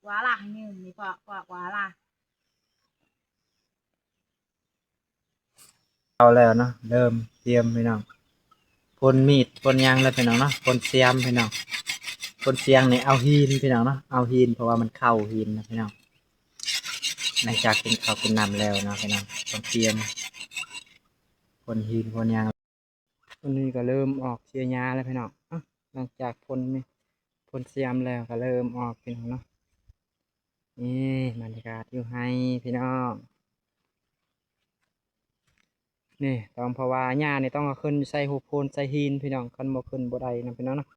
Walah, ini, ini, Pak, Pak, walah. ເຂົ້າແລ້ວເນາະ ເລີ່ມຕຽມພີ່ນ້ອງ ພົ່ນມີດພົ່ນຫຍັງແລ້ວພີ່ນ້ອງເນາະ ພົ່ນສຽມພີ່ນ້ອງ ພົ່ນສຽມນີ້ເອົາຫີນພີ່ນ້ອງເນາະ ເອົາຫີນ ເພາະວ່າມັນເຂົ້າຫີນນະພີ່ນ້ອງ. ຫຼັງຈາກກິນເຂົ້າກິນນ້ຳແລ້ວເນາະພີ່ນ້ອງ ຕ້ອງຕຽມພົ່ນຫີນພົ່ນຫຍັງ. ຕອນນີ້ກໍເລີ່ມອອກເສຍຫຍ້າແລ້ວພີ່ນ້ອງ ເອົ້າ ຫຼັງຈາກພົ່ນນີ້ ພົ່ນສະຫຍາມແລ້ວກໍເລີ່ມອອກພີ່ນ້ອງເນາະ. ນີ້ບັນຍາກາດຢູ່ໄຮ່ພີ່ນ້ອງ ນີ້ຕ້ອງ ເພາະວ່າຫຍ້ານີ້ຕ້ອງເອົາຂຶ້ນໃສ່ໂຮໂພນໃສ່ຫີນພີ່ນ້ອງ ຄັນບໍ່ຂຶ້ນບໍ່ໄດ້ນະພີ່ນ້ອງເນາະ.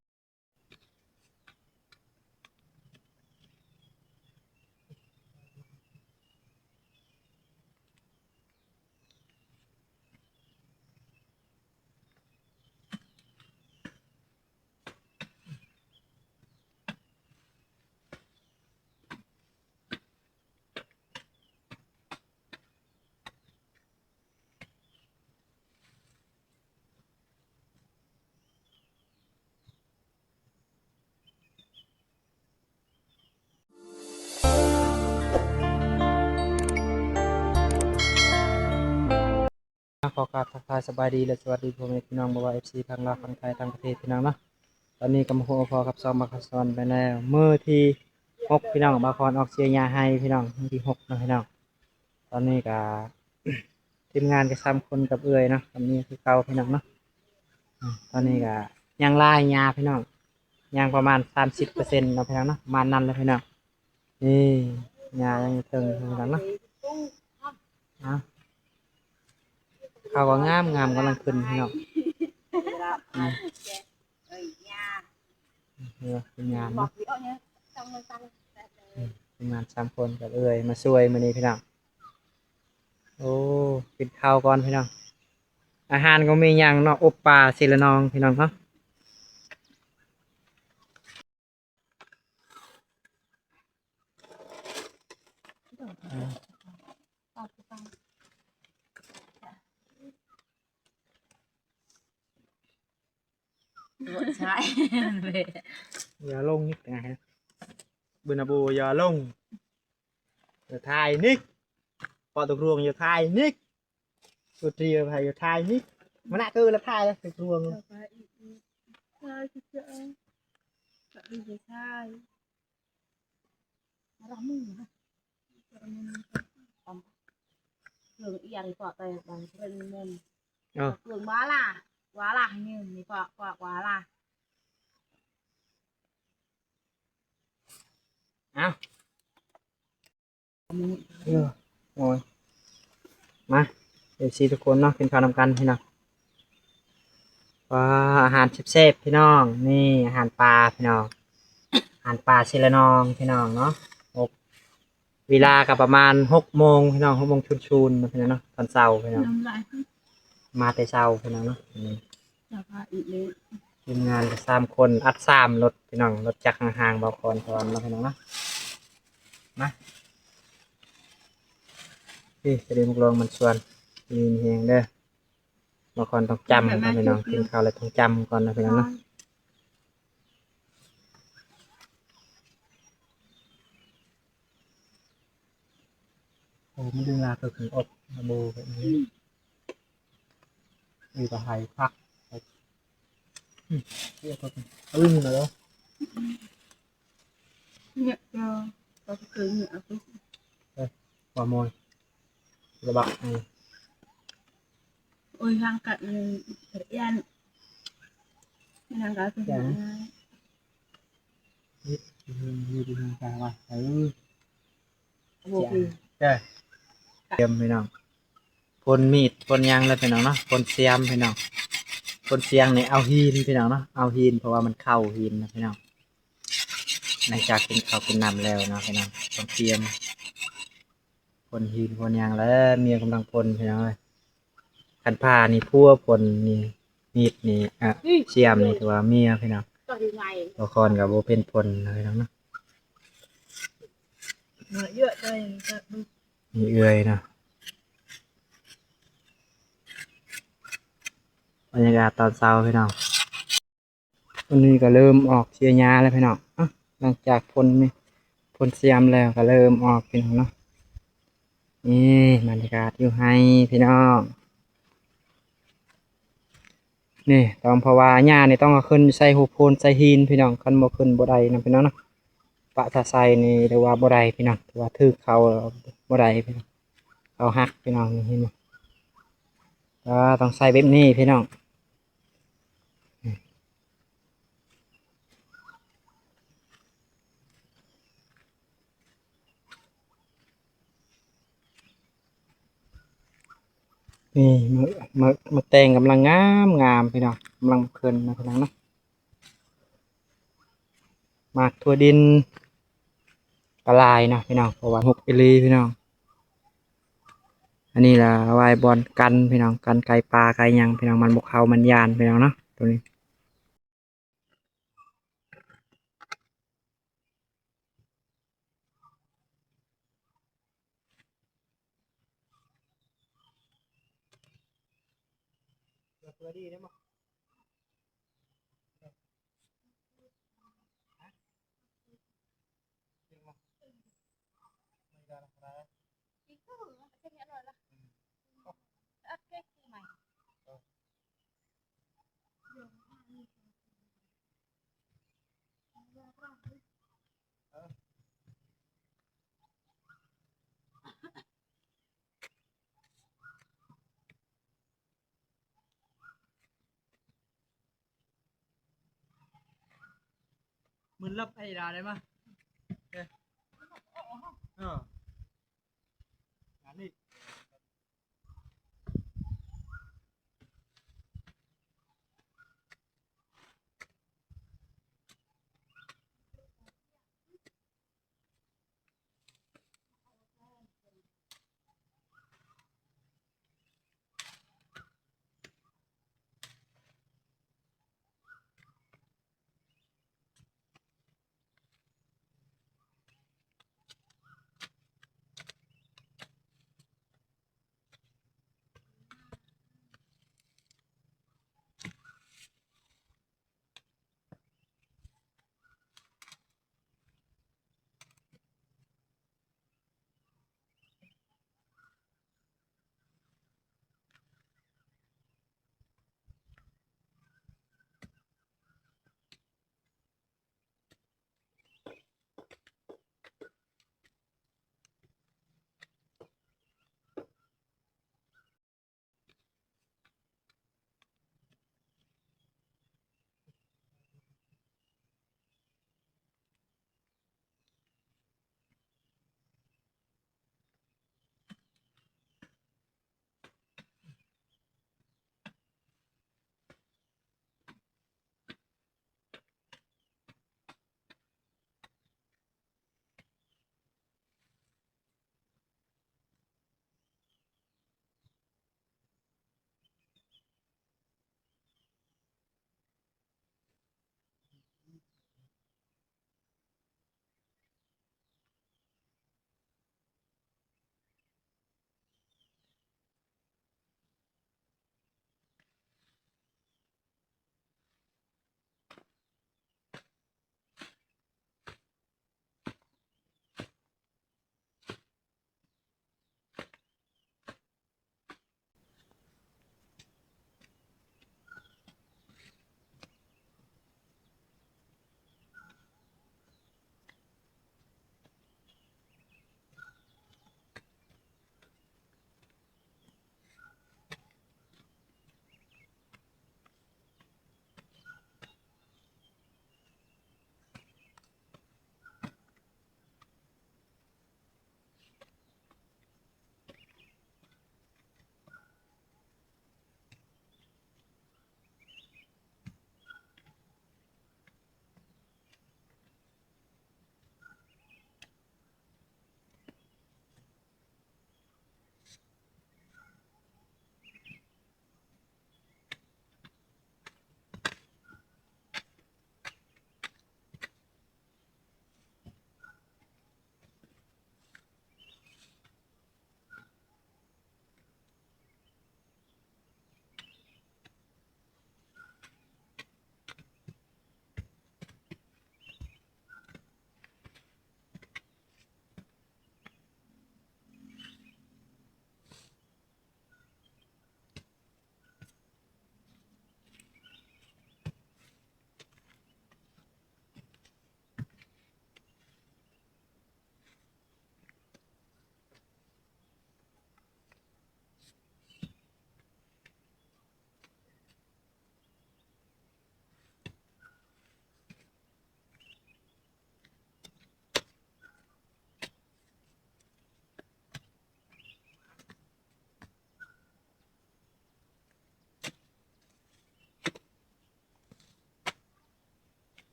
ຂໍກາບທັກທາຍສະບາຍດີ ແລະ ສະຫວັດດີພໍ່ແມ່ພີ່ນ້ອງ ບໍ່ວ່າເອັຟຊີທາງລາວ ທາງໄທ ຕ່າງປະເທດພີ່ນ້ອງເນາະ. ຕອນນີ້ກໍມາພົບມາພໍ້ກັບຊ່ອງບ່າວຄຳສອນໄປແລ້ວ ມື້ທີຫົກພີ່ນ້ອງ ບ່າວຄອນອອກເສຍຫຍ້າໄຮ່ພີ່ນ້ອງ ມື້ທີຫົກເນາະພີ່ນ້ອງ. ຕອນນີ້ກໍ ທີມງານກໍສາມຄົນກັບເອື້ອຍເນາະ ກັບເມຍຄືເກົ່າພີ່ນ້ອງເນາະ. ອາ ຕອນນີ້ກໍຍັງຫຼາຍຫຍ້າພີ່ນ້ອງ ຍັງປະມານສາມສິບເປີເຊັນເນາະພີ່ນ້ອງເນາະ ປະມານນັ້ນແຫຼະພີ່ນ້ອງ. ນີ້ຫຍ້າຍັງຢູ່ເທິງພີ່ນ້ອງເນາະ. ເອົາ ເຂົ້າກໍງາມໆ ກຳລັງຂຶ້ນພີ່ນ້ອງ. ອືມ ເອີ ທີມງານເນາະ ອືມ ທີມງານສາມຄົນກັບເອື້ອຍມາຊ່ວຍມື້ນີ້ພີ່ນ້ອງ. ໂອ້ ກິນເຂົ້າກ່ອນພີ່ນ້ອງ ອາຫານກໍມີຫຍັງເນາະ ອົບປາເຊລະນອງພີ່ນ້ອງເນາະ. ຢ່າລົງນິກນະ ເບີນາໂບ ຢ່າລົງ ຢ່າຖ່າຍນິກ ເປາະຕົກລວງ ຢ່າຖ່າຍນິກ ໂອເຕຍ ຢ່າຖ່າຍນິກ ມານະ ຄືລະຖ່າຍຕົກລວງ ຖ່າຍ ຖ່າຍ ເຄື່ອງອີຫຍັງເກາະແຕ່ບາງເລື່ອງມັນ ເອີ ເຄື່ອງວາລາ ວາລາ ນີ້ ນີ້ເກາະ ເກາະວາລາ. ເອົ້າ ເອີ ໂອ້ຍ ມາ ເອັຟຊີທຸກຄົນເນາະ ກິນເຂົ້ານຳກັນພີ່ນ້ອງ. ວ້າ ອາຫານແຊບໆ ພີ່ນ້ອງ ນີ້ອາຫານປ່າພີ່ນ້ອງ ອາຫານປ່າເຊລະນອງພີ່ນ້ອງເນາະ. ເວລາກໍປະມານຫົກໂມງພີ່ນ້ອງ ຫົກໂມງຊຸນໆ ເນາະພີ່ນ້ອງເນາະ ຕອນເຊົ້າພີ່ນ້ອງ ມາແຕ່ເຊົ້າພີ່ນ້ອງເນາະ. ນີ້ ທີມງານກໍສາມຄົນ ອັດສາມລົດພີ່ນ້ອງ ລົດຈັກຫ້າງໆ ບ່າວຄອນສະຫວັນເນາະພີ່ນ້ອງເນາະ. ມາ ນີ້ ກະເດັນໝາກລອງມັນຊວນ ມີແຮງເດີ. ບ່າວຄອນຕ້ອງຈ້ຳກ່ອນພີ່ນ້ອງ ກິນເຂົ້າແລ້ວຕ້ອງຈ້ຳກ່ອນນະພີ່ນ້ອງເນາະ. ໂອ້ ມັນດຶງລາກເກີດຂຶ້ນອອກມາໂບແບບນີ້ ອືມ ຢູ່ກັບໄຫພັກ ອືມ ອຶ້ງເລີຍ. ເນຍ ກໍ ກໍຄືເນຍ ເອີ ບໍ່ມອຍ ລະບະ ອືມ ໂອ້ຍ ຮ່າງກາຍມັນ ມັນ ມັນຮ່າງກາຍຄື ເອີ ໂອເຄ ຕຽມພີ່ນ້ອງ ພົ່ນມີດພົ່ນຫຍັງແລ້ວພີ່ນ້ອງເນາະ ພົ່ນສຽມພີ່ນ້ອງ ພົ່ນສຽມນີ້ເອົາຫີນພີ່ນ້ອງເນາະ ເອົາຫີນ ເພາະວ່າມັນເຂົ້າຫີນນະພີ່ນ້ອງ. ຫຼັງຈາກກິນເຂົ້າກິນນ້ຳແລ້ວເນາະພີ່ນ້ອງ ຕ້ອງຕຽມພົ່ນຫີນພົ່ນຫຍັງແລ້ວ ເມຍກຳລັງພົ່ນພີ່ນ້ອງເອີຍ. ຄັນຜ່ານີ້ຜົວພົ່ນນີ້ ມີດນີ້ ອະ ສຽມນີ້ຖືວ່າເມຍພີ່ນ້ອງ ບ່າວຄອນກໍບໍ່ເປັນພົ່ນນະພີ່ນ້ອງເນາະ. ມີເອື້ອຍເນາະ ບັນຍາກາດຕອນເຊົ້າພີ່ນ້ອງ. ຕອນນີ້ກໍເລີ່ມອອກເສຍຫຍ້າແລ້ວພີ່ນ້ອງ ອະ ຫຼັງຈາກພົ່ນນີ້ ຝົນສະຫຍາມແລ້ວກໍເລີ່ມອອກ ພີ່ນ້ອງເນາະ. ນີ້ບັນຍາກາດຢູ່ໄຮ່ພີ່ນ້ອງ. ນີ້ຕ້ອງ ເພາະວ່າຫຍ້ານີ້ຕ້ອງເອົາຂຶ້ນໃສ່ຮູບໂພນໃສ່ຫີນພີ່ນ້ອງ, ຄັນບໍ່ຂຶ້ນບໍ່ໄດ້ນະພີ່ນ້ອງເນາະ. ປະຖ້າໃສ່ນີ້ຖືວ່າບໍ່ໄດ້ພີ່ນ້ອງ, ຖືວ່າຖືກເຂົາບໍ່ໄດ້ພີ່ນ້ອງ, ເຂົາຫັກພີ່ນ້ອງ. ນີ້ເຫັນບໍ່, ອ່າ ຕ້ອງໃສ່ແບບນີ້ພີ່ນ້ອງ. ນີ້ ໝາກ ໝາກ ໝາກແຕງກຳລັງງາມໆ ພີ່ນ້ອງ, ກຳລັງຂຶ້ນນະພີ່ນ້ອງເນາະ. ໝາກຖົ່ວດິນກໍຫຼາຍເນາະພີ່ນ້ອງ, ເພາະວ່າຮົກອີ່ຫຼີພີ່ນ້ອງ. ອັນນີ້ລະເອົາໄວ້ບ່ອນກັນພີ່ນ້ອງ, ກັນໄກ່ປ່າໄກ່ຫຍັງພີ່ນ້ອງ, ມັນບໍ່ເຂົ້າມັນຢ້ານພີ່ນ້ອງເນາະ ໂຕນີ້. ມື້ນລັບໄອ້ດາໄດ້ມາ ເອີ ເອີ ງານນີ້.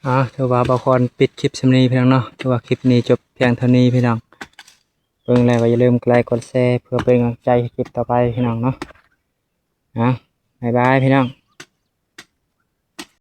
ອ່າ ຖືວ່າບ່າວຄອນປິດຄລິບສ່ຳນີ້ພີ່ນ້ອງເນາະ. ຖືວ່າຄລິບນີ້ຈົບພຽງເທົ່ານີ້ພີ່ນ້ອງ. ເບິ່ງແລ້ວກໍຢ່າລືມກົດໄລກົດແຊ ເພື່ອເປັນກຳລັງໃຈໃຫ້ຄລິບຕໍ່ໄປພີ່ນ້ອງເນາະ. ອ່າ ບາຍບາຍພີ່ນ້ອງ.